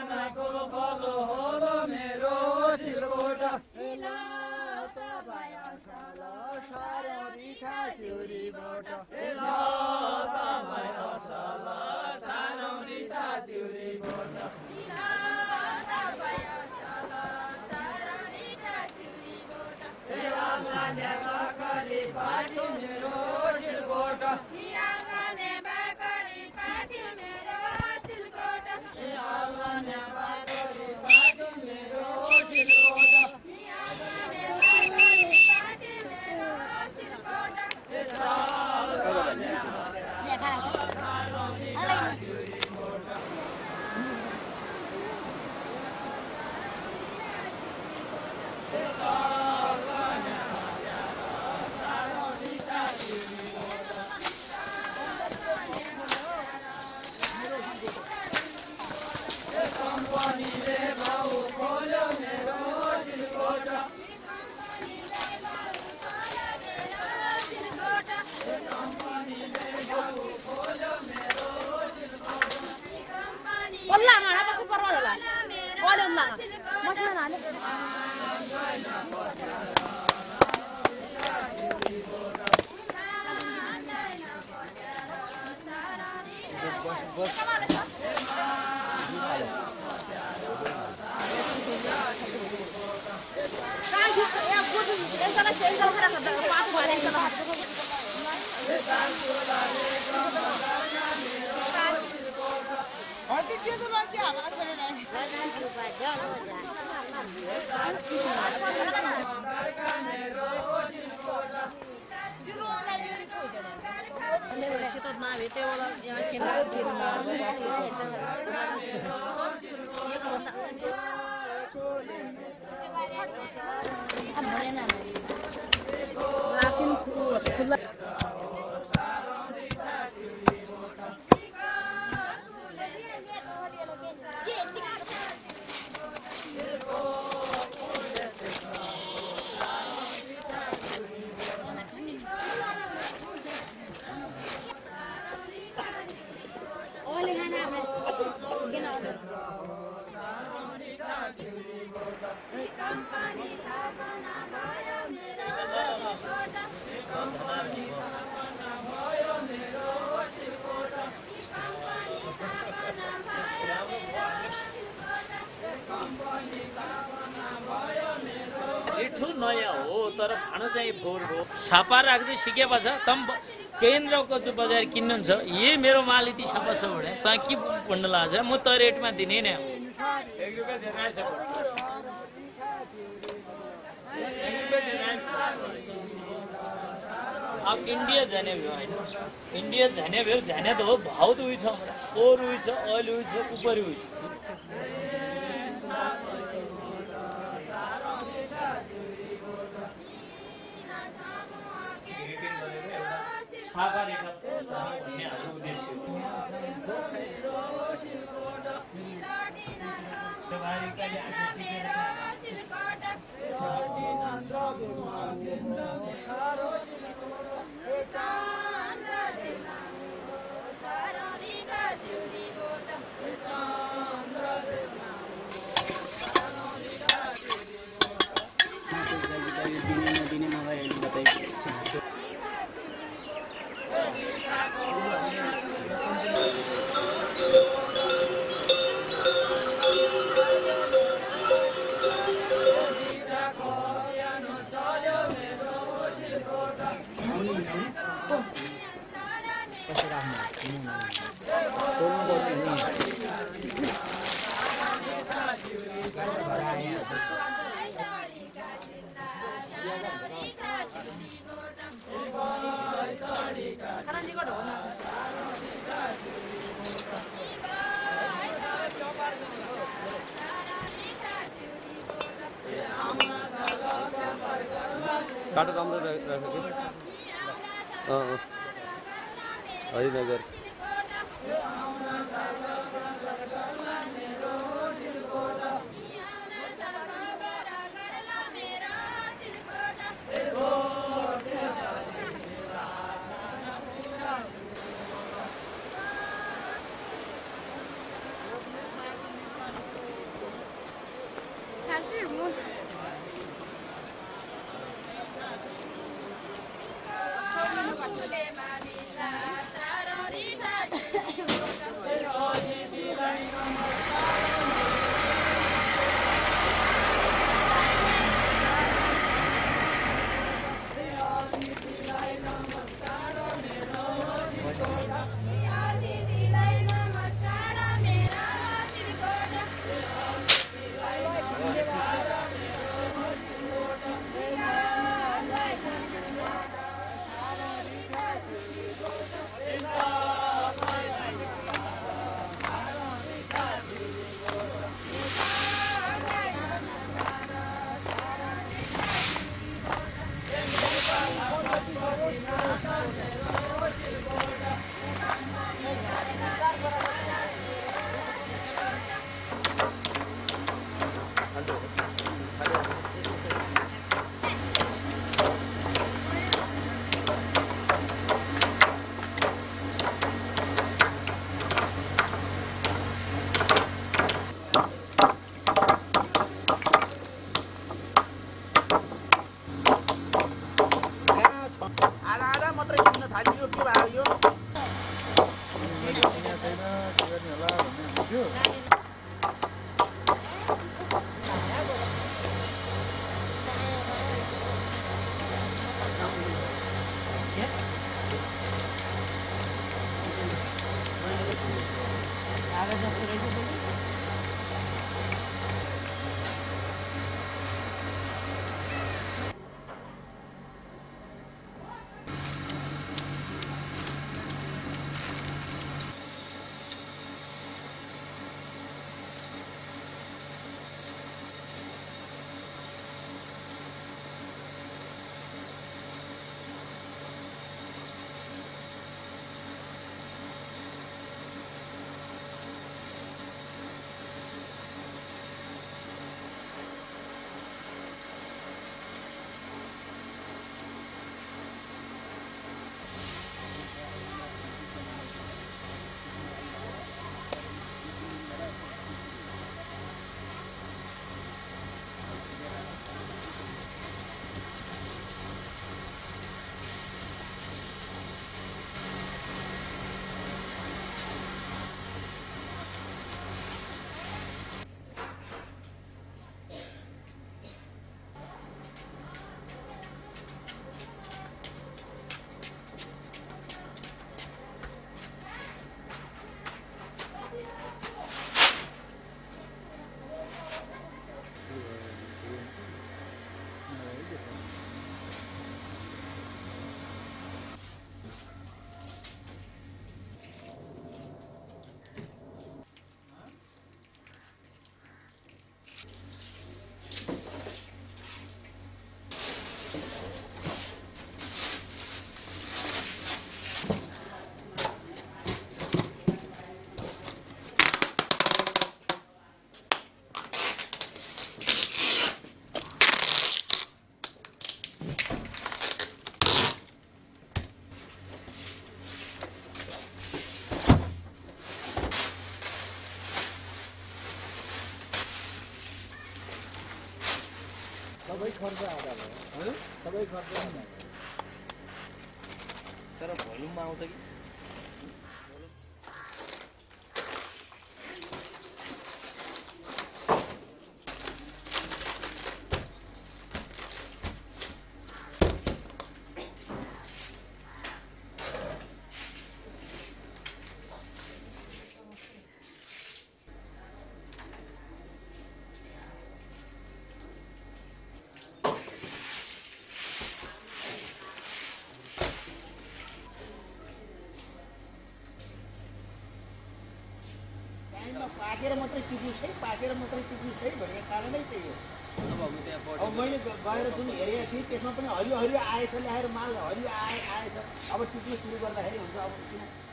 साधनाको फल होला मेरो सिलकोट नयाँ हो तर भाँडो चाहिँ फोहोर हो छापा राख्दै सिकेपछि तम केन्द्रको जो बजार किन्नुहुन्छ यही मेरो माल यति छापा छ भने त के भन्नु लाग्छ म त रेटमा दिने नै अब इन्डिया जाने भयो होइन इन्डिया जाने भयो जाने त हो भाउ त उही छ ओर उही छ अहिले उही छ उपरि उही छ छापा रेखा भन्ने हाम्रो उद्देश्य काटो राम्रो राख्यो हरिनगर भन्छु सबै खर्च आधा भयो सबै खर्च तर भोल्युममा आउँछ कि पाकेर मात्रै टिपिस है पाकेर मात्रै टिपिस है भन्ने कारणै त्यही हो अब मैले गएर जुन हेरेको थिएँ त्यसमा पनि हरियो हरियो आएछ ल्याएर माल हरियो आएछ अब टिप्न सुरु गर्दाखेरि हुन्छ अब किन